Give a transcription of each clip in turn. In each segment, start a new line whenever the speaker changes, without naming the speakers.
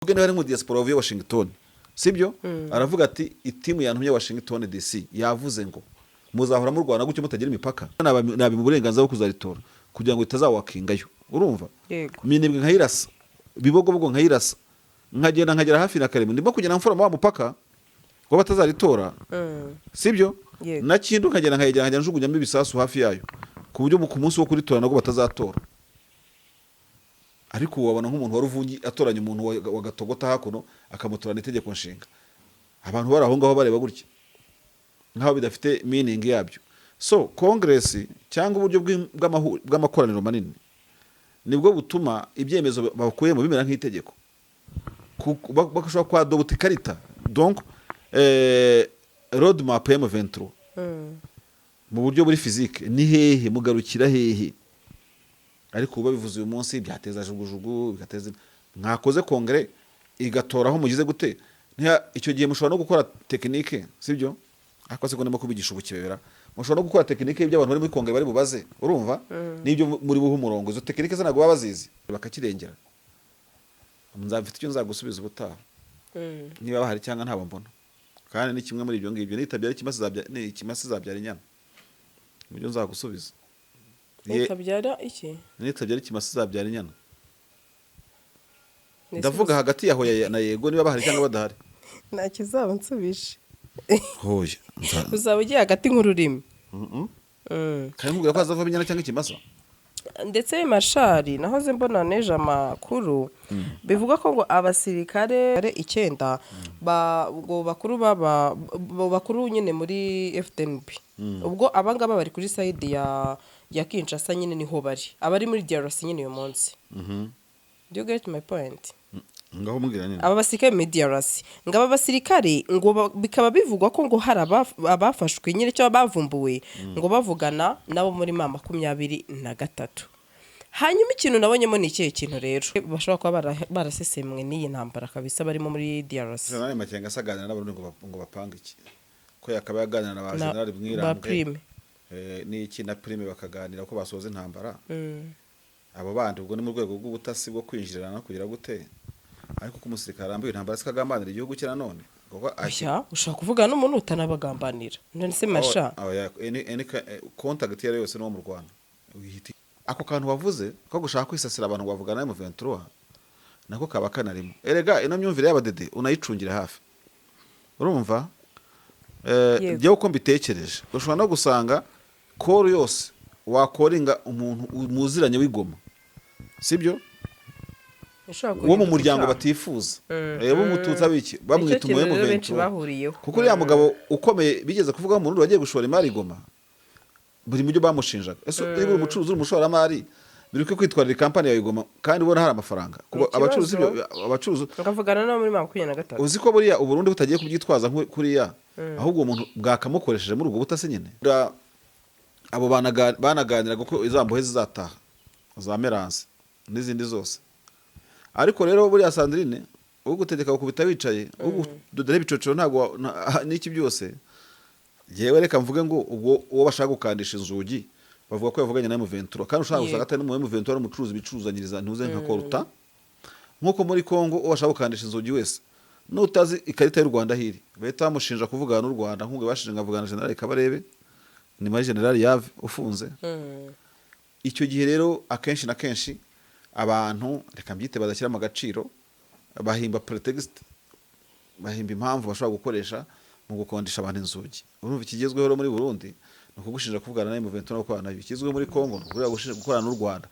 Tuvuge niba ari mu diaspora wavuye Washington, sibyo? Aravuga ati: "Iteam yantumye Washington DC yavuze ngo muzahora murwana gutyo mutagira imipaka." Nabi uburenganzira bwo kuzaritora kugira ngo itazawakingayo, urumva?
Yego.
Minembwe nkayirasa, Bibogobogo nkayirasa, nkagenda nkagera hafi na Karembo, ndimo kugenda mforoma wa mupaka ngo batazaritora, sibyo?
Yego.
Na Kindu nkagenda nkayegera, nkajya njugunyamo ibisasu hafi yayo, ku buryo ku munsi wo kuritora nabwo batazatora. Ariko wabona nk'umuntu wa Ruvungi atoranya umuntu wa Gatogota hakuno, akamutorana itegeko nshinga, abantu bari aho ngaho bareba gutya nk'aho bidafite meaning yabyo. So congress cyangwa uburyo bw'amakoraniro manini nibwo butuma ibyemezo bakuyemo bimera nk'itegeko. Bagashobora kwadopta ikarita, donc road map ya M23 mu buryo buri physique ni hehe, mugarukira hehe? Ariko ubu babivuze uyu munsi byateza jugujugu, bigateza. Mwakoze congrès igatora aho mugize gute? Icyo gihe mushobora no gukora technique, sibyo? Ariko se ko ndimo kubigisha ubukebera, mushobora no gukora technique y'ibyo abantu bari muri congrès bari bubaze, urumva? N'ibyo muri buhe umurongo, izo technique zo ntabwo baba bazizi, bakakirengera. Nzafite icyo nzagusubiza ubutaha niba bahari cyangwa ntabo mbona. Kandi ni kimwe muri ibyo ngibyo, nitabyara ikimasa ni ikimasa izabyara inyana, nibyo nzagusubiza.
Nitabyara iki?
Nitabyara ikimasa izabyara inyana.
Nese
Ndavuga hagati ya hoya na yego, niba bahari cyangwa badahari.
Nta kizaba nsubije.
Hoya.
Uzaba ugiye hagati nk'ururimi.
Kandi nkubwira ko hazavamo inyana cyangwa ikimasa.
Ndetse mashari nahoze mbona neje amakuru bivuga ko ngo abasirikare icyenda ngo bakuru baba bakuru nyine muri FDNB, ubwo abangaba bari kuri side ya Kinshasa nyine, niho bari, abari muri DRC nyine uyu munsi. Do you get my point?
Ngaho mbwira nyine.
Aba basirikare muri DRC, ngo aba basirikare ngo bikaba bivugwa ko ngo hari abafashwe nyine cyangwa bavumbuwe ngo bavugana nabo muri M23. Hanyuma ikintu nabonyemo ni ikihe kintu rero? Bashobora kuba barasesemwe n'iyi ntambara kabisa barimo muri DRC.
General Makenga se aganira n'Abarundi ngo bapange iki, ko yakaba yaganira na ba General
ba
Mwirambwe
Prime.
N'iki na Prime, bakaganira ko basoza intambara. Abo bandi ubwo ni mu rwego rw'ubutasi bwo kwinjirana no kugira gute? Ariko ko umusirikare arambiwe intambara, se kagambanira igihugu cye nanone? Kuko
Oya, ushobora kuvugana n'umuntu utanabagambanira. None se masha
Oya, any contact iyo ari yo yose n'uwo mu Rwanda. Ako kantu wavuze ko gushaka kwisasira abantu ngo bavugana na M23, nako kaba kanarimo. Erega ino myumvire y'abadede unayicungire hafi, urumva?
Yego.
Njyewe uko mbitekereje, ushobora no gusanga call yose wakoringa umuntu muziranye w'igoma, sibyo?
Ushobora
Wo mu
guhinduka
muryango
icyaha.
batifuza. B'umututsi abiki bamwita
Nicyo kintu
umu
rero benshi
M23.
bahuriyeho.
Kuko uriya mugabo ukomeye bigeze kuvuga mu Burundi wagiye gushora imari i Goma, buri mu byo bamushinjaga: ese niba uri umucuruzi, uri umushoramari, biri ukwiye kwitwarira kampani yawe i Goma kandi ubona hari amafaranga? Kuba
Ni ikibazo.
abacuruzi abacuruzi
Ukavugana nabo muri 23.
Uzi ko buriya Uburundi butagiye kubyitwaza kuriya, ahubwo uwo muntu bwakamukoresheje muri ubwo butasi nyine. Abo banaganiraga ko iza mbohe zizataha za Meranse n'izindi zose. Ariko rero buriya Sandrine, ugutegeka gukubita wicaye, ugudodera ibicocero, ntabwo n'iki byose. Yewe, reka mvuge ngo ubwo uwo bashaka gukandisha inzugi bavuga ko yavuganye na M23, kandi ushobora gusanga atari n'umu M23, ari umucuruzi bicuruzanyiriza ntuze nka coltan. Nk'uko muri Congo uwo bashaka gukandisha inzugi wese nutazi ikarita y'u Rwanda hiri, bahita bamushinja kuvugana n'u Rwanda, nk'ubwo bashinja nkavugana na General Kabarebe, ni muri General Yave ufunze. Icyo gihe rero akenshi na kenshi abantu, reka mbyite, badashyira mu gaciro, bahimba pretext, bahimba impamvu bashobora gukoresha mu gukondesha abantu inzugi. Urumva, ikigezweho rero muri Burundi ni ukugushinja kuvugana na M23 no gukorana nayo. Ikigezweho muri Congo ni ukuvuga gushinja gukorana n'u Rwanda.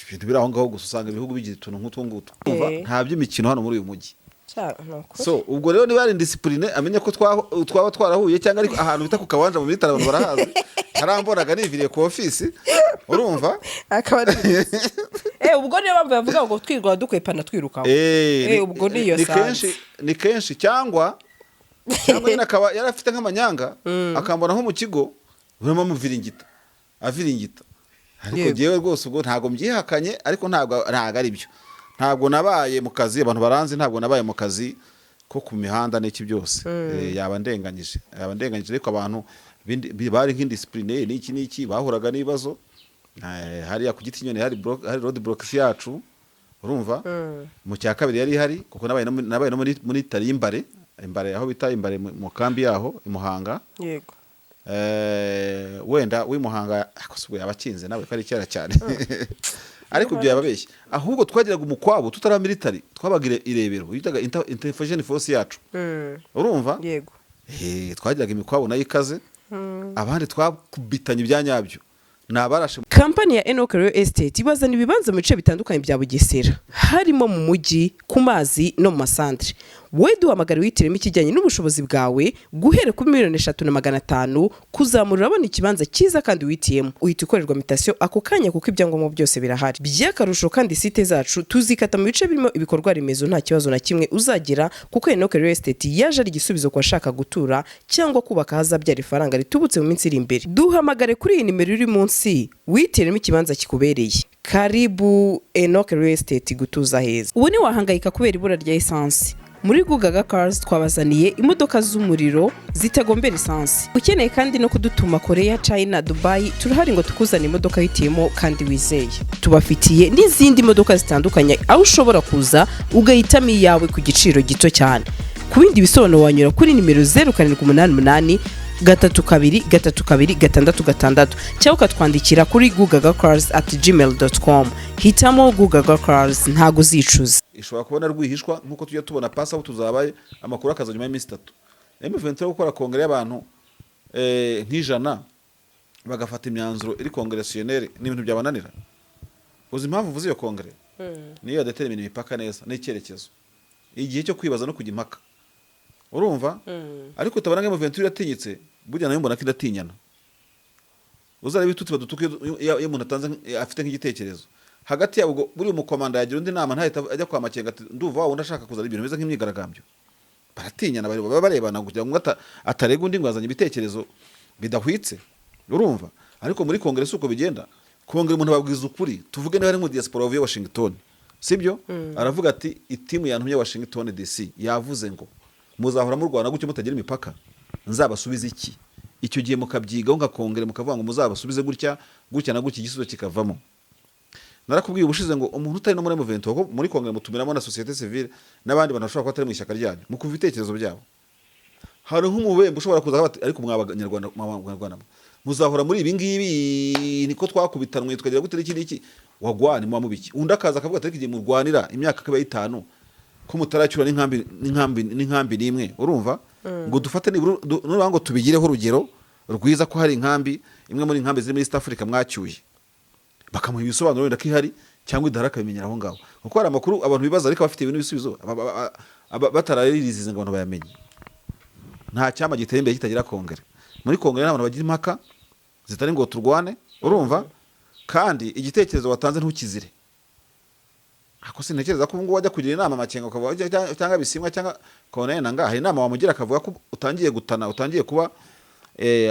Ibintu biri aho ngaho gusa, usanga ibihugu bigira utuntu nk'utwo ngutwo. Urumva, nta by'imikino hano muri uyu mujyi.
Cya, ni ukuri.
So ubwo rero niba ari indiscipline, amenye ko twaba twarahuye cyangwa ariko ahantu bita ku Kawanja mu mitara, abantu barahazi, harambonaga niviriye ku ofisi, urumva?
Akaba ari ubwo niyo mpamvu yavuga ngo twirwa dukwepana twirukaho. Ubwo niyo
Ni
sanze.
kenshi, ni kenshi, cyangwa nyine akaba yari afite nk'amanyanga, akambona nko mu kigo urimo amuviringita aviringita. Ariko njyewe rwose ubwo ntabwo mbyihakanye, ariko ntabwo ari byo. Ntabwo nabaye mu kazi, abantu baranzi, ntabwo nabaye mu kazi ko ku mihanda n'iki byose. Yaba ndenganyije, yaba ndenganyije. Ariko abantu bari nk'indiscipline n'iki n'iki bahuraga n'ibibazo. Hariya ku giti nyine hari road blocks yacu. Urumva, mu cya kabiri yari ihari, kuko nabaye no muri Tarimbare, Imbare, aho bita Imbare, mu kambi yaho i Muhanga. Wenda w'imuhanga, ariko si ubwo yaba akinze nawe ko ari kera cyane, ariko ibyo yababeshye. Ahubwo twagiraga umukwabo tutari military, twabaga irebero yitaga intervention force yacu. Urumva?
Yego.
Twagiraga imikwabo nayo ikaze, abandi twakubitanye ibya nyabyo ni abarashe.
Kampani ya Enoch Real Estate ibazana ibibanza mu bice bitandukanye bya Bugesera, harimo mu mujyi, ku mazi no mu masantere. Wowe duhamagara wihitiremo ikijyanye n'ubushobozi bwawe. Guhera kuri 3,500,000 kuzamura, urabona ikibanza cyiza kandi wihitiyemo. Uhita ukorerwa mutation ako kanya kuko ibyangombwa byose birahari. By'akarusho kandi, site zacu tuzikata mu bice birimo ibikorwa remezo, nta kibazo na kimwe uzagira, kuko Enoch Real Estate yaje ari igisubizo ku bashaka gutura cyangwa kubaka ahazabyara ifaranga ritubutse mu minsi iri imbere. Duhamagare kuri iyi nimero iri munsi, wihitiremo ikibanza kikubereye. Karibu Enoch Real Estate, gutuza heza. Ubu ntiwahangayika kubera ibura rya esansi. Muri Gugaga Cars twabazaniye imodoka z'umuriro zitagombera esansi. Ukeneye kandi no kudutuma Korea, China, Dubai, turahari ngo tukuzane imodoka wihitiyemo kandi wizeye. Tubafitiye n'izindi modoka zitandukanye, aho ushobora kuza ugahitamo iyawe ku giciro gito cyane. Ku bindi bisobanuro wanyura kuri nimero 0788323266 cyangwa ukatwandikira kuri gugagacars@gmail.com. Hitamo Gugaga Cars, ntago uzicuza.
Ishobora kubona rwihishwa nk'uko tujya tubona pasi aho tuzabaye, amakuru akaza nyuma y'iminsi 3. M23 gukora kongere y'abantu nk'ijana bagafata imyanzuro iri congressionnaire, ni ibintu byabananira. Uzi impamvu uvuze iyo kongere? Niyo yadetermina imipaka neza n'icyerekezo, igihe cyo kwibaza no kujya impaka. Urumva, ariko utabona nka M23 iratinyitse. Burya nayo mbona ko idatinyana. Uzareba ibitutsi badutuka iyo umuntu atanze afite nk'igitekerezo hagati yabo. Ubwo buriya umukomanda yagira undi nama, ntahita ajya kwa Makenga ati: "Ndumva wa wundi ashaka kuzana ibintu bimeze nk'imyigaragambyo." Baratinyana, baba barebana kugira ngo umwe atarega undi ngo azanye ibitekerezo bidahwitse. Urumva, ariko muri kongere si uko bigenda. Kongere umuntu ababwiza ukuri. Tuvuge niba ari mu diaspora wavuye Washington, sibyo? Aravuga ati: "Iteam yantumye Washington DC yavuze ngo muzahora murwana gutyo mutagira imipaka, nzabasubiza iki?" Icyo gihe mukabyigaho nka kongere, mukavuga ngo muzabasubize gutya, gutya na gutya, igisubizo kikavamo. Narakubwiye ubushize ngo umuntu utari no muri M23, kuko muri kongere mutumiramo na société civile n'abandi bantu bashobora kuba batari mu ishyaka ryanyu, mukumva ibitekerezo byabo. Hari nk'umubembe ushobora kuza akavuga ati: "Ariko mwa banyarwanda mwe, muzahora muri ibi ngibi? Niko twakubitanwe tukagira gute n'iki n'iki, wagwane muba mubiki?" Undi akaza akavuga ati: "Ariko igihe murwanira imyaka ikaba 5, ko mutaracyura n'inkambi n'imwe?" Urumva, ngo dufate nibura nuravuga ngo tubigireho urugero rwiza ko hari inkambi imwe muri inkambi ziri muri East Africa mwacyuye, bakamuha ibisobanuro wenda ko ihari cyangwa idahari, akabimenyera aho ngaho, kuko hari amakuru abantu bibaza ariko bafite ibintu ibisubizo batararirizize ngo abantu bayamenye. Nta cyama gitera imbere kitagira kongere. Muri kongere n'abantu bagira impaka zitari ngo turwane. Urumva, kandi igitekerezo watanze ntukizire. Ako sintekereza ko ubungubu wajya kugira inama Makenga ukavuga cyangwa Bisimwa cyangwa Corneille Nangaa, hari inama wamugira akavuga ko utangiye gutana, utangiye kuba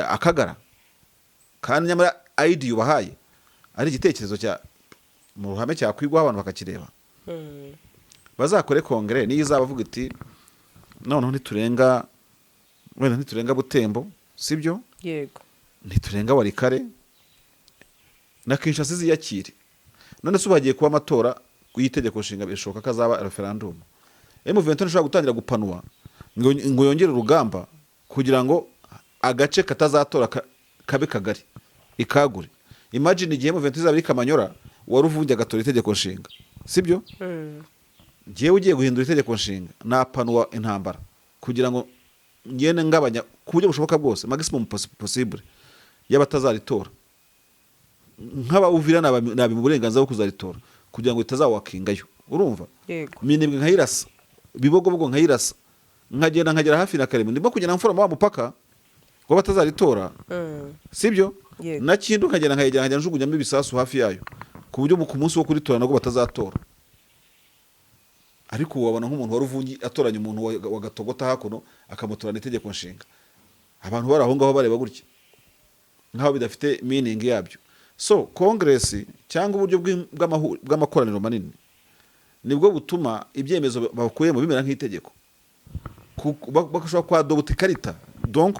akagara, kandi nyamara idea ubahaye ari igitekerezo cya mu ruhame cyakwigwaho, abantu bakakireba. Bazakore kongere niyo izaba avuga iti: "Noneho ntiturenga, wenda ntiturenga Butembo, sibyo?"
Yego.
"Ntiturenga Walikale na Kinshasa iziyakire." None se ubu hagiye kuba amatora y'itegeko nshinga, bishoboka ko azaba referendum. M23 ishobora gutangira gupanuwa ngo yongere urugamba kugira ngo agace katazatora kabe kagari ikagure. Imagine igihe M23 izaba iri Kamanyora, wari uvuye agatora itegeko nshinga, sibyo? Njyewe ugiye guhindura itegeko nshinga, napanuwa intambara kugira ngo ngende ngabanya ku buryo bushoboka bwose, maximum possible y'abatazaritora. Nk'abawuvira nabi mu burenganzira bwo kuzaritora kugira ngo itazawakingayo. Urumva?
Yego.
Minembwe nkayirasa, Bibogobogo nkayirasa, nkagenda nkagera hafi na Karembo, ndimo kugenda mforoma wa mupaka w'abatazaritora, sibyo?
Yego.
Na Kindu nkagenda nkayegera, nkajya njugunyamo ibisasu hafi yayo ku buryo ku munsi wo kuritora nabwo batazatora. Ariko wabona nk'umuntu wari uvungi atoranya umuntu wa Gatogota hakuno, akamutorana itegeko nshinga, abantu bari aho ngaho bareba gutya nk'aho bidafite meaning yabyo. So congress cyangwa uburyo bw'amakoraniro manini nibwo butuma ibyemezo bakuyemo bimera nk'itegeko. Bagashobora kwadopta ikarita, donc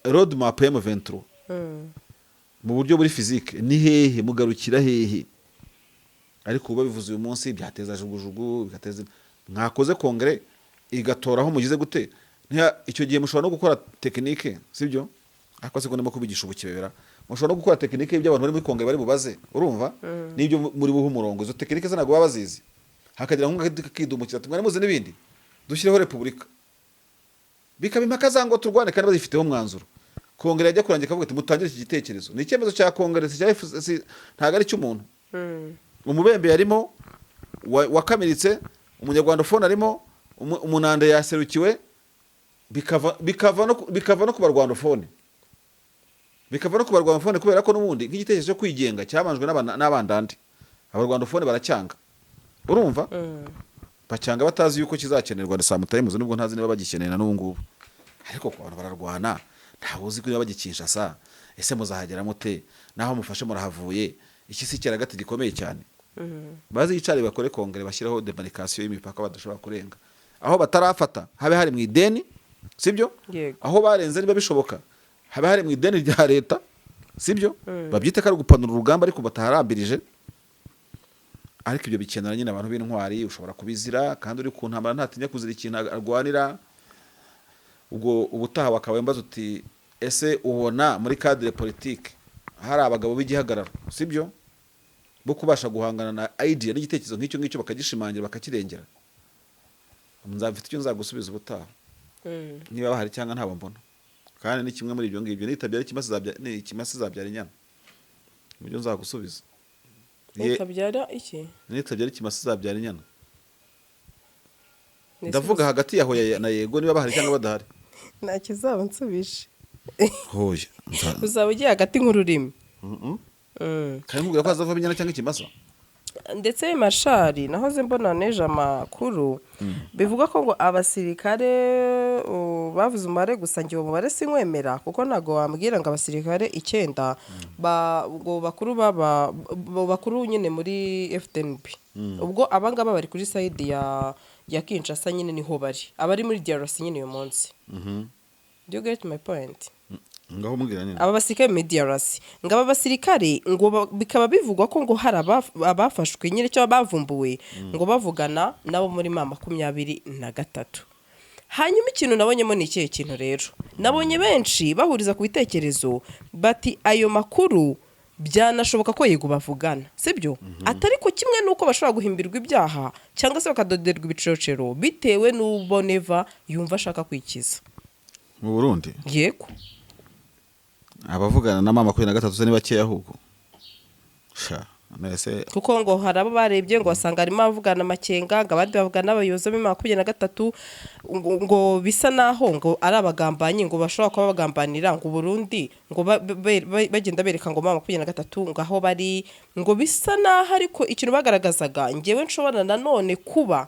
road map ya M23 mu buryo buri physique. Ni hehe mugarukira hehe? Ariko ubu babivuze uyu munsi byateza jugujugu, bigateza. Mwakoze kongere igatoraho mugize gute? Icyo gihe mushobora no gukora technique, sibyo? Ariko se ko ndimo kubigisha ubukebera, mushobora no gukora technique y'ibyo abantu bari muri kongere bari bubaze, urumva, n'ibyo muri buhe umurongo. Izo technique ze ntabwo baba bazizi. Hakagira nk'umwe kidumukira ati: "Mwari muzi n'ibindi, dushyireho repubulika." Bikaba impaka za ngo turwane kandi bazifiteho umwanzuro. Kongere yajya kurangira ikavuga ati: "Mutangire iki gitekerezo." Ni icyemezo cya kongere, si icya FCC, ntabwo ari icy'umuntu. Umubembe yarimo wakamiritse, umunyarwanda arimo, umunande yaserukiwe, bikava no ku barwandophone, bikava no ku barwandophone, kubera ko n'ubundi nk'igitekerezo cyo kwigenga cyabanjwe n'abandandi, abarwandophone baracyanga, urumva, bacyanga batazi yuko kizakenerwa sometimes, nubwo ntazi niba bagikeneye na n'ubu ngubu. Ariko ku bantu bararwana, ntawe uzi ko niba bagikinshasa. Ese muzahagera mute? Naho mufashe murahavuye. Iki si icyaragati gikomeye cyane? Bazicare bakore kongere, bashyiraho démarcation y'imipaka badashobora kurenga. Aho batarafata habe hari mu ideni, sibyo?
Yego.
Aho barenze, niba bishoboka, habe hari mu ideni rya leta, sibyo? Babyite ko ari ugupanura urugamba, ariko bataharambirije. Ariko ibyo bikenera nyine abantu b'intwari. Ushobora kubizira, kandi uri ku ntambara ntatinya kuzira ikintu arwanira. Ubwo ubutaha wakabaye mbaza uti: "Ese ubona muri cadre politique hari abagabo b'igihagararo, sibyo, bo kubasha guhangana na idea n'igitekerezo nk'icyo ngicyo, bakagishimangira, bakakirengera?" Nzafite icyo nzagusubiza ubutaha, niba bahari cyangwa ntabo mbona. Kandi ni kimwe muri ibyo ngibyo: nitabyara ikimasa ni ikimasa izabyara inyana. Nibyo nzagusubiza.
Nitabyara iki?
Nitabyara ikimasa izabyara inyana.
Nese
Ndavuga hagati ya hoya na yego, niba bahari cyangwa badahari.
Nta kizaba nsubije.
Hoya.
Uzaba ugiye hagati nk'ururimi.
Kandi nkubwira ko hazavamo inyana cyangwa ikimasa.
Ndetse mashari nahoze mbona n'ejo amakuru bivuga ko ngo abasirikare, bavuze umubare, gusa njye uwo mubare sinkwemera, kuko ntabwo wambwira ngo abasirikare 9 ngo bakuru baba bakuru nyine muri FDNB. Ubwo abangaba bari kuri side ya Kinshasa nyine, niho bari, abari muri DRC nyine uyu munsi. Do you get my point?
Ngaho mbwira nyine.
Aba basirikare muri DRC, ngo aba basirikare ngo bikaba bivugwa ko ngo hari abafashwe nyine cyangwa bavumbuwe ngo bavugana nabo muri M23. Hanyuma ikintu nabonyemo ni ikihe kintu rero? Nabonye benshi bahuriza ku bitekerezo bati ayo makuru byanashoboka ko yego bavugana, sibyo? Atari ko kimwe n'uko bashobora guhimbirwa ibyaha cyangwa se bakadoderwa ibicocero bitewe n'ubo Neva yumva ashaka kwikiza.
Mu Burundi?
Yego.
Abavugana na M23 se ni bakeya ahubwo sha? Nese
Kuko ngo hari abo barebye ngo basanga harimo abavugana amakenga, ngo abandi bavugana n'abayobozi ba 23, ngo bisa naho ngo ari abagambanyi, ngo bashobora kuba bagambanira ngo Burundi, ngo bagenda bereka ngo M23 ngo aho bari, ngo bisa naho. Ariko ikintu bagaragazaga, ngewe nshobora nanone kuba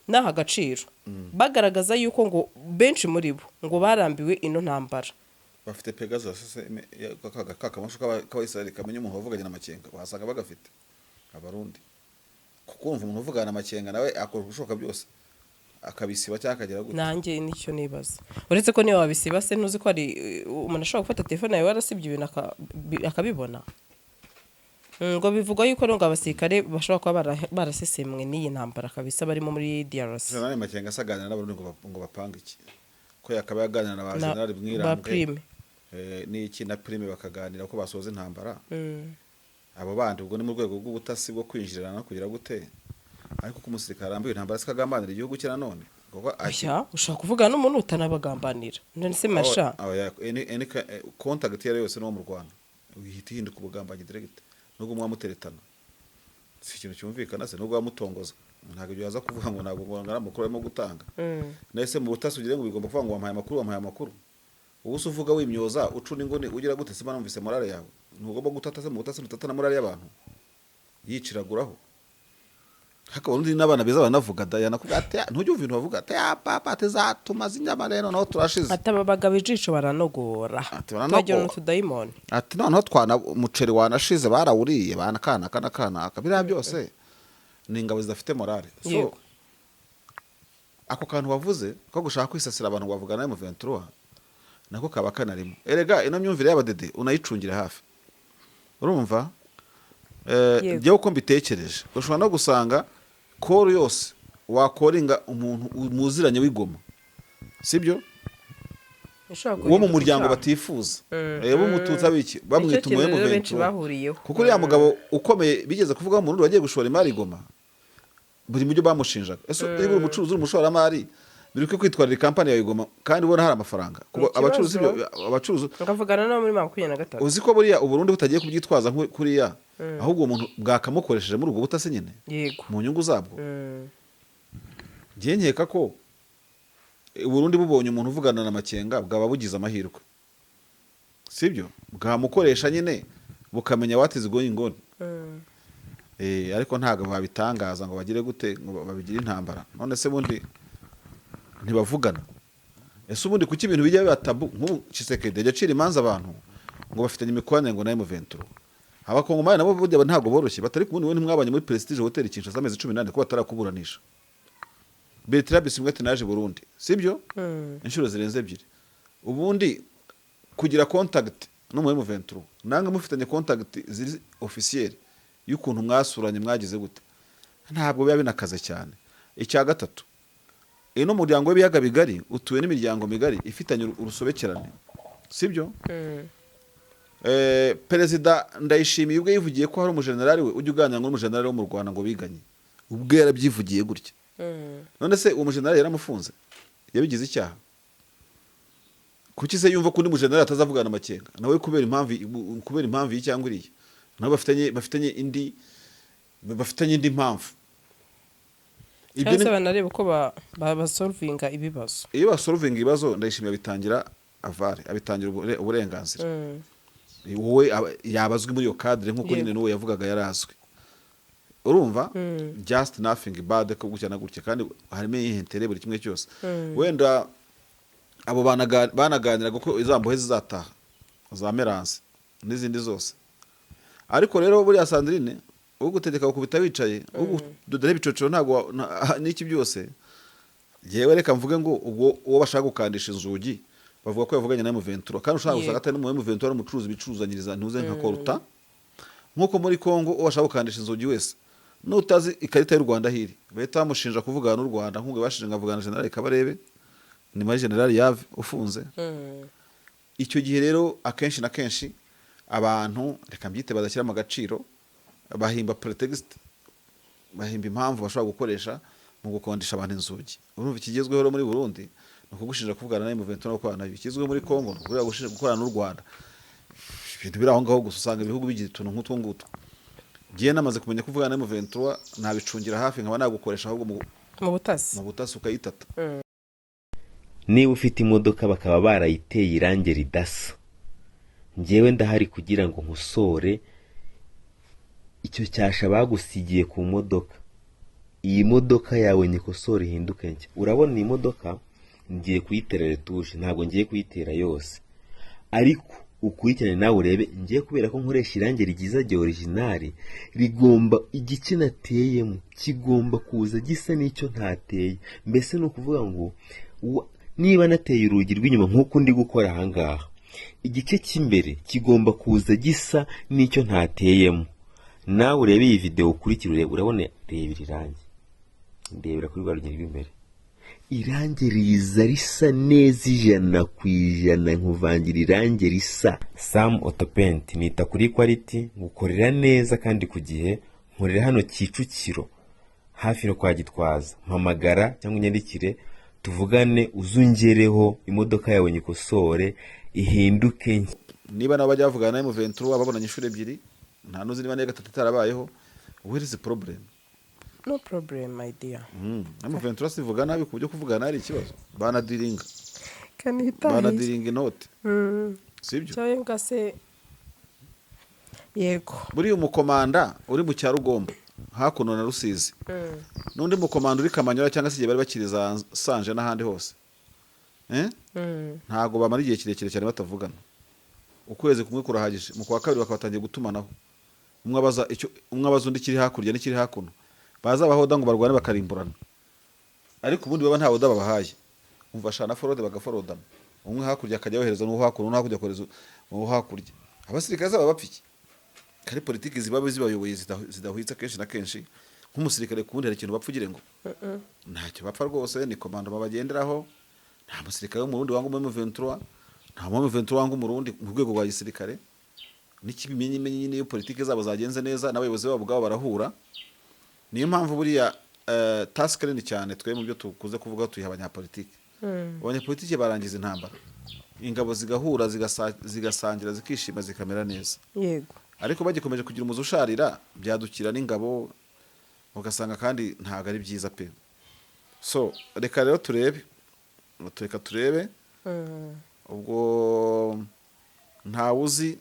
naha agaciro, bagaragaza yuko ngo benshi muri bo ngo barambiwe ino ntambara.
Bafite Pegasus se, ka kamashu k'Abayisiraheli kamenya umuntu wavuganye na Makenga? Wasanga bagafite Abarundi, kuko urumva umuntu uvugana na Makenga nawe akora ibishoboka byose akabisiba cyangwa akagera gute.
Nanjye nicyo nibaza, uretse ko niba wabisiba se, ntuzi ko hari umuntu ashobora gufata telefone yawe warasibye ibintu akabibona? Ngo bivugwa yuko rero ngo abasirikare bashobora kuba barasesemwe n'iyi ntambara kabisa barimo muri DRC.
Jenerali Makenga se aganira n'Abarundi ngo bapange iki, ko yakaba yaganira na ba Jenerali
ba
Mwirambwe
Prime.
N'iki na Prime, bakaganira ko basoza intambara? Abo bandi ubwo ni mu rwego rw'ubutasi bwo kwinjirana no kugira gute? Ariko ko umusirikare arambiwe intambara, se kagambanira igihugu cye nanone? Kuko
Oya, ushobora kuvugana n'umuntu utanabagambanira. None se masha
Any contact iyo ari yo yose n'uwo mu Rwanda uhita ihinduka ubugambanyi direct, nubwo muba muteretana. Si ikintu cyumvikana se? Nubwo wamutongoza, ntabwo ibyo yaza kuvuga ngo ntabwo ngo ari amakuru arimo gutanga. Nese mu butasi ugire ngo bigomba kuvuga ngo wampaye amakuru, wampaye amakuru? Ubu se uvuga wimyoza, ucuna ingoni, ugira gute? Se numvise morale yawe, ntugomba gutata se? Mu butasi ntutata na morale y'abantu yiciraguraho. Hakaba undi n'abana beza baranavuga da, yanakubwira ati: "Ntujya umva ibintu bavuga?" Ati: "Ah, papa," ati, "zatumaze inyama rero, naho turashize."
Ati aba bagabo ijisho baranogora.
Ati baranogora.
Tubagira n'utudayimoni.
Ati noneho twana umuceri wanashize, barawuriye bana kanaka na kanaka. Biriya byose ni ingabo zidafite morale. So ako kantu wavuze ko gushaka kwisasira abantu ngo bavugana na M23, nako kaba kanarimo. Erega ino myumvire y'abadede unayicungira hafi, urumva. Njyewe uko mbitekereje, ushobora no gusanga call yose wakoringa umuntu muziranye w'igoma, sibyo?
Ishobora
Wo mu
guhinduka
muryango
icyaha.
batifuza, w'Umututsi, abiki bamwita
Nicyo kintu
umu
rero benshi
M23.
bahuriyeho.
Kuko uriya mugabo ukomeye bigeze kuvuga mu Burundi wagiye gushora imari i Goma, buri mu byo bamushinjaga, ese niba uri umucuruzi, uri umushoramari, biri kwitwarira kampani yawe i Goma kandi ubona hari amafaranga? Kuba
Ni ikibazo.
abacuruzi abacuruzi
Ngavugana nabo muri 23.
Uzi ko buriya Uburundi butagiye kubyitwaza kuriya, ahubwo uwo muntu bwakamukoresheje muri ubwo butasi nyine mu nyungu zabwo. Njye nkeka ko Uburundi bubonye umuntu uvugana na Makenga bwaba bugize amahirwe, sibyo? Bwamukoresha nyine bukamenya what is going on. Ariko ntabwo babitangaza ngo bagire gute, ngo babigire intambara. None se bundi ntibavugana? Ese ubundi kuki ibintu bijya biba tabou? Nk'ubu Tshisekedi ajya acira imanza abantu ngo bafitanye imikoranire ngo na M23. Abakongomani nabo burya ntabwo boroshye, batari kumwe. Ntimwabanye muri Prestige Hotel Kinshasa amezi 14 ko batarakuburanisha? Bertrand Bisimwa ati naje Burundi, sibyo, inshuro zirenze ebyiri. Ubundi kugira contact no mu M23, nange mufitanye contact ziri officiel y'ukuntu mwasuranye, mwagize gute, ntabwo biba binakaze cyane. Icya gatatu, ino muryango w'ibiyaga bigari utuwe n'imiryango migari ifitanye urusobekerane, sibyo? Perezida Ndayishimiye ubwe yivugiye ko hari umujenerali we ujya uganira ngo n'umujenerali wo mu Rwanda ngo biganye, ubwe yarabyivugiye gutya. None se uwo mujenerali yaramufunze, yabigize icyaha? Kuki se yumva ko undi mujenerali atazavugana Amakenga nawe kubera impamvu iyi cyangwa iriya? Nabo bafitanye indi mpamvu. Ibyo
Cyangwa se banareba uko basolvinga ibibazo.
Iyo basolvinga ibibazo, Ndayishimiye abitangira avare, abitangira uburenganzira. Wowe yaba azwi muri iyo cadre nk'uko nyine n'uwo yavugaga yarazwi, urumva? Just nothing bad ko gutya na gutya, kandi harimo ihentere buri kimwe cyose. Wenda abo banaganiraga ko iza mbohe zizataha za Meranse n'izindi zose. Ariko rero buriya Sandrine, ugutegeka gukubita wicaye, ugudodera ibicocero, ntabwo n'iki byose. Yewe, reka mvuge ngo ubwo uwo bashaka gukandisha inzugi bavuga ko yavuganye na M23, kandi ushobora gusanga atari mu M23, ari umucuruzi bicuruzanyiriza ntuze nka coltan. Nk'uko muri Congo uwo bashaka gukandisha inzugi wese nutazi ikarita y'u Rwanda hiri bahita bamushinja kuvugana n'u Rwanda, nk'ubwo bashinja nkavugana na General Kabarebe, ni muri General Yave ufunze. Icyo gihe rero akenshi na kenshi abantu, reka mbyite, badashyira mu gaciro, bahimba pretext, bahimba impamvu bashobora gukoresha mu gukondesha abantu inzugi. Urumva, ikigezweho rero muri Burundi ni ukugushinja kuvugana na M23 no gukorana nayo. Ikigezweho muri Congo ni ukugushinja gukorana n'u Rwanda. Ibintu biri aho ngaho gusa, usanga ibihugu bigira utuntu nk'utwo ngutwo. Ngiye namaze kumenya kuvugana na M23, nabicungira hafi, nkaba nagukoresha ahubwo
mu butasi.
Mu butasi ukayitata.
Niba ufite imodoka bakaba barayiteye irangi ridasa, njyewe ndahari kugira ngo nkosore icyo cyasha bagusigiye ku modoka. Iyi modoka yawe nyikosore ihinduke nshya. Urabona iyi modoka ngiye kuyitera retouche, ntabwo ngiye kuyitera yose, ariko ukurikirane nawe urebe. Ngiye kubera ko nkoresha irangi ryiza rya original, rigomba igice nateyemo kigomba kuza gisa n'icyo ntateye. Mbese ni ukuvuga ngo niba nateye urugi rw'inyuma nk'uko ndi gukora ahangaha, igice cy'imbere kigomba kuza gisa n'icyo ntateyemo. Nawe urebe iyi videwo, ukurikire urebe. Urabona, reba iri rangi, ndebera kuri rwa rugi rw'imbere, irangi riza risa neza 100%. Nkuvangira irangi risa. Sam Autopaint, nita kuri quality, ngukorera neza kandi ku gihe. Nkorera hano Kicukiro, hafi no kwa Gitwaza. Mpamagara cyangwa unyandikire tuvugane, uzungereho imodoka yawe nyikosore ihinduke nshya.
Niba nabo bajya bavugana na M23 babonanye inshuro ebyiri, nta n'uzi niba n'iya gatatu itarabayeho, where is the problem?
No problem, my dear.
M23 sivuga nabi ku buryo kuvugana ari ikibazo, banadiringa.
Kanitaye.
Banadiringa inote, sibyo?
Cyangwa se yego.
Buriya umukomanda uri mu Cyarugombo hakuno na Rusizi n'undi mukomanda uri Kamanyola, cyangwa se igihe bari bakiri za Sanje n'ahandi hose, eh? Ntabwo bamara igihe kirekire cyane batavugana. Ukwezi kumwe kurahagije, mu kwa kabiri bakaba batangiye gutumanaho, umwe abaza icyo, umwe abaza undi kiri hakurya n'ikiri hakuno. Bazabahoda ngo barwane bakarimburana, ariko ubundi baba nta order babahaye. Umva shana, forode bagaforodana, umwe hakurya akajya yohereza n'uwo hakuno, n'uwo hakurya akohereza uwo hakurya. Abasirikare zaba bapfa iki? Kari politiki ziba zibayoboye zidahwitse kenshi na kenshi. Nk'umusirikare ku wundi hari ikintu bapfa ugira ngo ntacyo bapfa rwose, ni commando babagenderaho. Nta musirikare w'Umurundi wanga umu M23, nta mu M23 wanga Umurundi mu rwego rwa gisirikare. N'ikibimenyimenyi nyine, iyo politiki zabo zagenze neza n'abayobozi babo ubwabo barahura. Niyo mpamvu buriya task nini cyane twe mu byo tukuze kuvuga tuyiha abanyapolitiki. Abanyapolitiki barangiza intambara, ingabo zigahura, zigasangira, zikishima, zikamera neza. Ariko bagikomeje kugira umuzi usharira, byadukira n'ingabo, ugasanga kandi ntabwo ari byiza pe. So reka rero turebe, reka turebe. Ubwo ntawuzi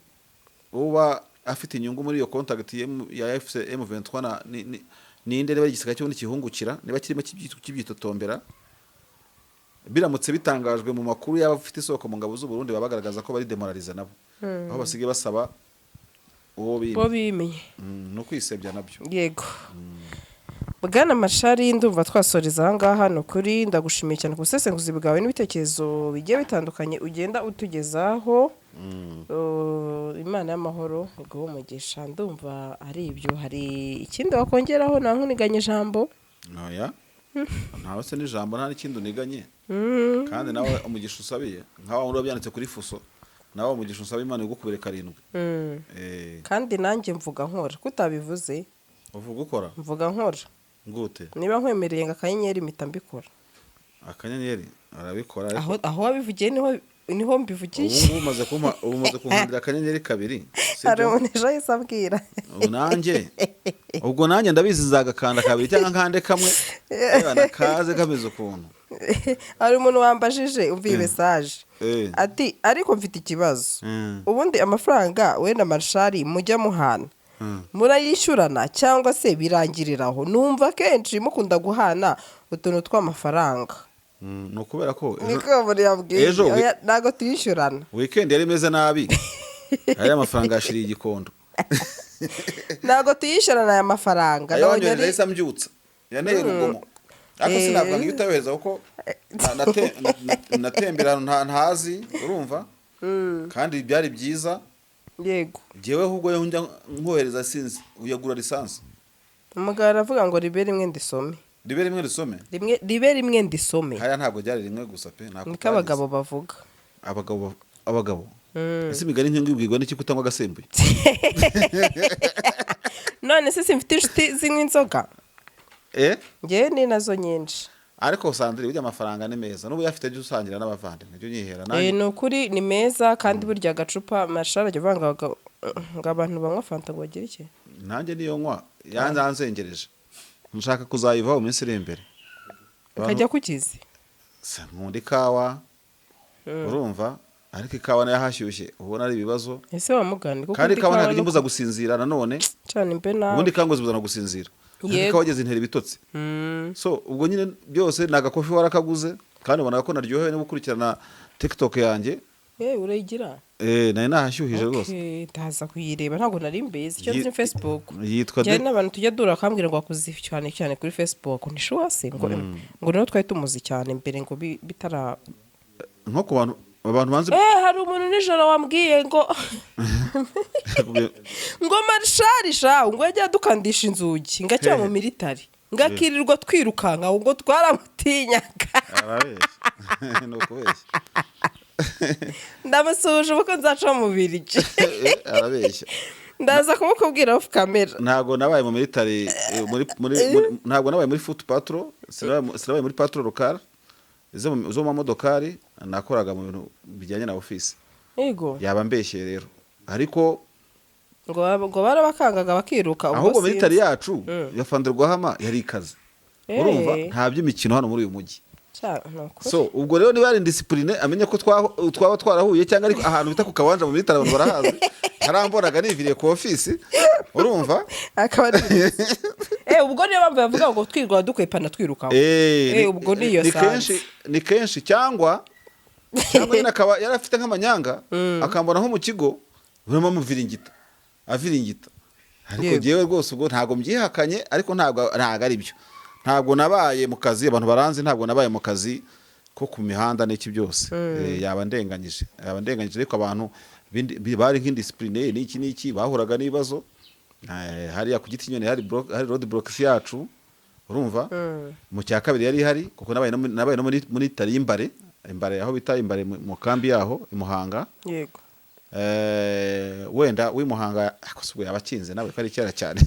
uba afite inyungu muri iyo contact ya AFC M23 na ninde, niba igisirikare cy'ubundi kihungukira, niba kirimo kibyitotombera. Biramutse bitangajwe mu makuru yaba afite isoko mu ngabo z'u Burundi, baba bagaragaza ko bari démoralisé nabo, aho basigaye basaba uwo bimye.
Bo bimenye.
No kwisebya nabyo.
Yego, bwana Mashari, ndumva twasoreza aha ngaha. Ni ukuri ndagushimiye cyane ku busesenguzi bwawe n'ibitekerezo bigiye bitandukanye ugenda utugezaho. Imana y'amahoro iguhe umugisha. Ndumva ari ibyo. Hari ikindi wakongeraho? Nta nkuniganye ijambo.
Oya, ntawe se n'ijambo, nta n'ikindi uniganye. Kandi nawe umugisha usabiye nka wa wundi wabyanditse kuri fuso, nawe umugisha usaba Imana igukubire karindwi.
Kandi nanjye mvuga nkora ko utabivuze.
Uvuga ukora?
Mvuga nkora.
Gute?
Niba nkwemereye ngo akanyenyeri, mpita mbikora.
Akanyenyeri arabikora, ariko
Aho wabivugiye niho
ubu
mbivugiye.
ngubu umaze kumpa, ubu umaze kunkandira akanyenyeri kabiri, sibyo?
Hari umuntu ejo ahise abwira.
Ubu nanjye, ubwo nanjye ndabizi nzagakanda kabiri cyangwa nkande kamwe. Reba nakaze kameze ukuntu.
Hari umuntu wambajije, umva iyi message, ati: "Ariko mfite ikibazo. Ubundi amafaranga wenda Marshari mujya muhana, murayishyurana cyangwa se birangirira aho? Numva kenshi mukunda guhana utuntu tw'amafaranga."
Ni ukubera ko
Niko umuntu yabwiye.
Ejo
Oya, ntabwo tuyishyurana.
weekend yari imeze nabi, ariya amafaranga yashiriye igikondo.
Ntabwo tuyishyurana aya mafaranga.
Ayo
Nabonye
wanyohereje
ari
yahise ambyutsa, yanteye urugomo, ariko sinavuga ngo iyo utayohereza, kuko natembera ahantu ntazi, urumva, kandi byari byiza. Njyewe ahubwo yo njya nkohereza, sinzi uyagura lisansi.
Umugabo aravuga ngo ribe rimwe ndisome.
Ribe rimwe risome.
Rimwe, ribe rimwe ndisome.
Hariya ntabwo ryari rimwe gusa pe, ntabwo.
Niko abagabo bavuga.
Abagabo, ese imigani nk'iyo ubwirwa n'iki kutanywa agasembuye?
None se simfite inshuti zinywa inzoga?
Eh.
Ngewe ni nazo nyinshi.
Ariko Sandrine, burya amafaranga ni meza, n'ubu uyafite jya usangira n'abavandimwe, jya unyihera nanjye.
Ni ukuri ni meza, kandi burya agacupa, Mashara ajya avuga ngo abantu banywa fanta ngo bagire iki?
Nanjye niyo nywa yanze anzengereje, nshaka kuzayivaho mu minsi iri imbere.
Ukajya kukizi.
Nkunda ikawa, urumva, ariko ikawa nayo hashyushye ubona ari ibibazo.
Ese wamugani kuko
Kandi
undi
ikawa ntabwo
no
ijya imbuza gusinzira nanone.
Cyane mbe nawe.
Ubundi ikawa ngo zibuzana gusinzira, ariko ikawa igeze intera ibitotsi. So ubwo nyine byose ni agakofi warakaguze, kandi ubonaga ko naryohewe no gukurikirana TikTok yanjye.
Urayigira?
Eh, nari nahashyuhije rwose.
Okay, ndaza kuyireba, ntabwo nari mbizi. Icyo nzi ni Facebook.
Yitwa
Njyewe n'abantu tujya dura bakambwira ngo wakoze cyane cyane kuri Facebook, ni sure se ngo niho twari tumuzi cyane mbere ngo bitara
Nko ku bantu, abantu banzi.
Hari umuntu nijoro wambwiye ngo Marshari sha, ngo yajya adukandisha inzugi ngo akiri mu military, ngo akirirwa twirukanka, ngo twaramutinyaga.
Arabeshya, ni ukubeshya.
Ndamusuhuje ubu ko nzaca mu Birigi.
Arabeshya.
Ndaza kumukubwira off camera.
Ntabwo nabaye mu military, ntabwo nabaye muri foot patrol, sinabaye muri patrol local zo mu mamodokari, nakoraga mu bintu bijyanye na office. Yaba mbeshye rero, ariko
Ngo barabakangaga bakiruka ubwo
Ahubwo
sinzi.
military yacu ya Fanderwahama yari ikaze, urumva, nta by'imikino hano muri uyu mujyi.
Cya, ni ukuri.
So ubwo rero niba ari indiscipline, amenye ko twaba twarahuye cyangwa ariko ahantu bita ku Kawanja mu military, abantu barahazi, harambonaga niviriye ku office, urumva.
Akaba ari ubwo niyo mpamvu bavuga ngo twirwa dukwepana twiruka. Ubwo niyo
Ni
sanze.
kenshi, ni kenshi, cyangwa nyine akaba yari afite nk'amanyanga, akambona nko mu kigo burimo amuviringita aviringita, ariko njyewe rwose ubwo ntabwo mbyihakanye, ariko ntabwo ari byo. Ntabwo nabaye mu kazi, abantu baranzi, ntabwo nabaye mu kazi ko ku mihanda n'iki byose. Yaba ndenganyije, yaba ndenganyije, ariko abantu bari nk'indiscipline n'iki n'iki bahuraga n'ibibazo. Hariya ku giti nyoni hari hari road blocks yacu, urumva? Mu cya kabiri yari ihari, kuko nabaye no muri tari y'imbare, imbare aho bita imbare mu kambi yaho i Muhanga. Wenda w'imuhanga ariko si ubwo yaba akinze nawe ko ari kera cyane,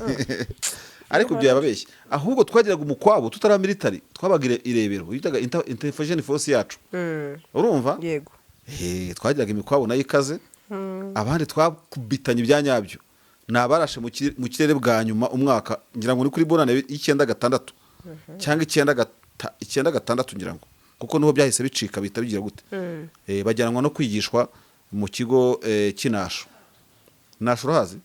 ariko ibyo yababeshye. Ahubwo twagiraga umukwabo tutari military, twabaga irebero bitaga intervention force yacu, urumva?
Yego.
Twagiraga imikwabo nayo ikaze. Abandi twakubitanye ibya nyabyo ni abarashe mu kirere bwa nyuma umwaka, ngira ngo ni kuri bonane y'96 cyangwa 96 ngira ngo, kuko niho byahise bicika bihita bigira gute. Bajyanwa no kwigishwa mu kigo cy'Inasho. Nasho urahazi?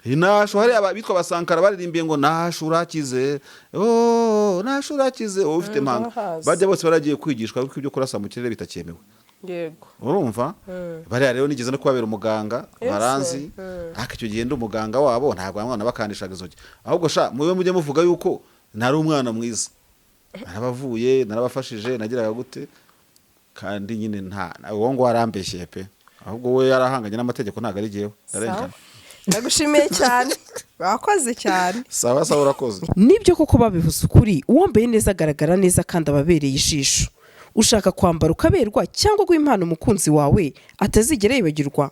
Nasho hari bitwa abasankara baririmbiye ngo "Nasho urakize, oh Nasho urakize", wowe ufite impanga.
Ndahazi.
Bajya bose baragiye kwigishwa kuko ibyo kurasa mu kirere bitakemewe. Urumva, bariya rero nigeze no kubabera umuganga. Baranzi. Ariko icyo gihe ndi umuganga wabo, ntabwo mwana bakandishaga inzogi. Ahubwo sha mube mujye muvuga yuko nari umwana mwiza, narabavuye, narabafashije, nagiraga gute, kandi nyine nta uwo ngo warambeshyeye pe. Ahubwo we yarahanganye n'amategeko, ntabwo ari jyewe ndarengana.
Sawa. Ndagushimiye cyane, wakoze cyane.
Sawa sawa, urakoze.
Nibyo koko babivuze ukuri, uwambaye neza agaragara neza kandi aba abereye ijisho. Ushaka kwambara ukaberwa cyangwa guha impano umukunzi wawe atazigera yibagirwa?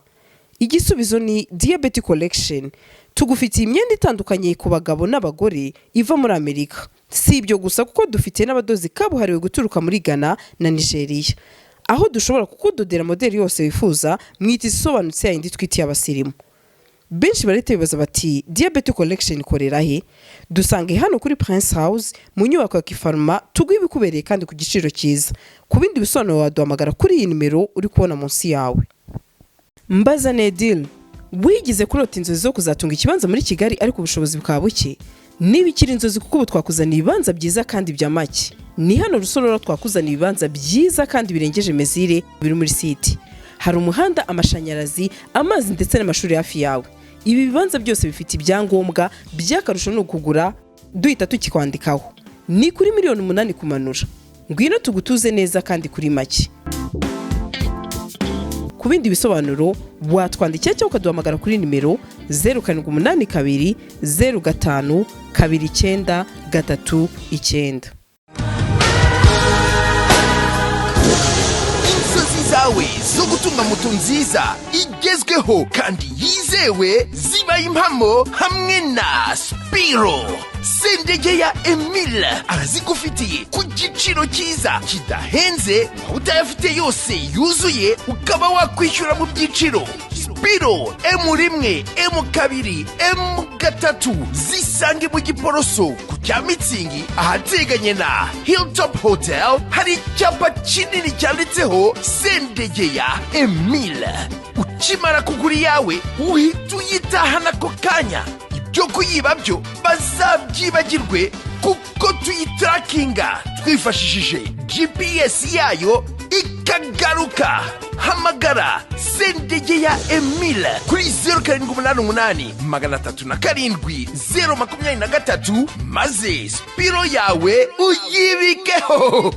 Igisubizo ni Diyabeti Collection. Tugufitiye imyenda itandukanye ku bagabo n'abagore iva muri Amerika. Si ibyo gusa, kuko dufite n'abadozi kabuhariwe guturuka muri Ghana na Nigeria, aho dushobora kukudodera modeli yose wifuza mu itisi isobanutse, yayindi twitiye abasirimu. Benshi barahita bibaza bati: "Diyabete Collection ikorera he?" Dusange hano kuri Prince House mu nyubako ya Kifaruma, tuguhe ibikubereye kandi ku giciro cyiza. Ku bindi bisobanuro waduhamagara kuri iyi nimero uri kubona munsi yawe. Mbaza Nedil, wigize kurota inzozi zo kuzatunga ikibanza muri Kigali ariko ubushobozi bukaba buke? Niba ikiri inzozi, kuko ubu twakuzaniye ibibanza byiza kandi bya make. Ni hano Rusororo, twakuzaniye ibibanza byiza kandi birengeje mesure, biri muri site. Hari umuhanda, amashanyarazi, amazi ndetse n'amashuri hafi yawe. Ibi bibanza byose bifite ibyangombwa. By'akarusho ni ukugura duhita tukikwandikaho. Ni kuri miliyoni 8 kumanura. Ngwino tugutuze neza kandi kuri make. Ku bindi bisobanuro watwandikira cyangwa ukaduhamagara kuri nimero 0782 05 29 39.
Inzozi zawe zo gutunga moto nziza igezweho kandi yizewe zibaye impamo hamwe na Spiro. Sendege ya Emile arazigufitiye ku giciro cyiza kidahenze, waba utayafite yose yuzuye ukaba wakwishyura mu byiciro. Spiro M1, M2, M3 zisange mu Giporoso ku cya Mitsingi, ahateganye na Hilltop Hotel. Hari icyapa kinini cyanditseho Sendegeya Emile. Ukimara kugura iyawe uhita uyitahana ako kanya. Ibyo kuyiba byo bazabyibagirwe, kuko tuyitarakinga twifashishije GPS yayo ikagaruka. Hamagara Sendegeya Emile kuri 0788 307 023, maze Spiro yawe uyibikeho.